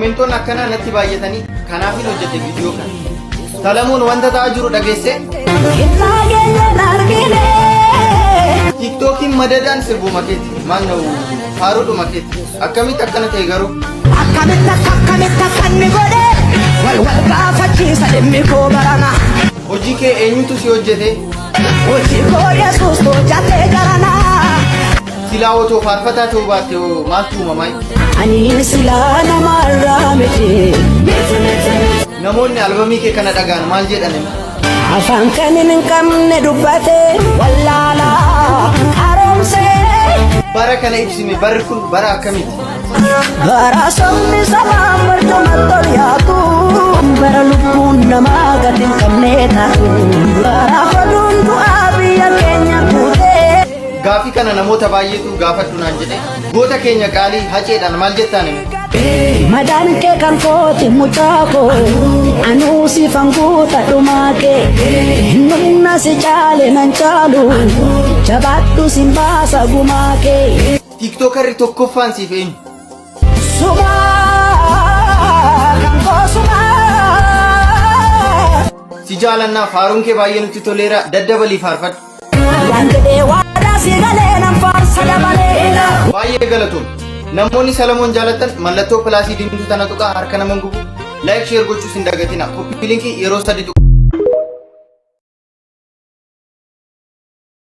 Komentoonni akkanaa natti baay'atanii kanaafin hojjedhe viidiyoo kana. Salamoon wanta ta'aa jiru dhageessee? Tiiktookiin madadaan sirbuma keeti. Maal na'u faaruudhuma keeti. Akkamitti akkana ta'e garuu? Akkamitti akka akkamitti akka inni godhe wal wal gaafachiisa dhimmi koo barana. Hojii kee eenyutu si hojjete? Hojii koo Yesuus hojjatee jarana. Silaa otoo faarfataa ta'uu baatte hoo maaltu uumamaa? Ani silaa namarraa miti. Namoonni albamii kee kana dhagaan maal jedhan? Afaan kan hin qabne dubbate wallaalaa qaroomsee. Bara kana ibsime barri kun bara akkamiiti? Bara sobni sabaan barcumatti ol yaatu. Bara lubbuun namaa gati hin qabne taatu. Bara oduun du'aa biyya keenya guutee. Gaafii kana namoota baay'eetu gaafadhu naan jedhe. Goota keenya qaalii Haceedhaan maal jettaan hime? Madaan kee kan kooti mucaa koo anuu siifan guuta dhumaa kee humna si caale nan caalu jabaadhu sin baasa gumaa kee. Tiiktookarri tokkoffaan siif eenyu? Sumaa kan koo sumaa. Si jaalannaa faaruun kee baay'ee nutti toleera daddabalii faarfadhu. Waan jedhee waadaa si galee nan faarsa dabalee. Baay'ee galatoom. Namoonni Salamoon jaalatan mallattoo pilaasii diimtuu tana tuqaa harka nama gubu. Like share gochuus hin dagatina. Copy linkii yeroo sadi tuqaa.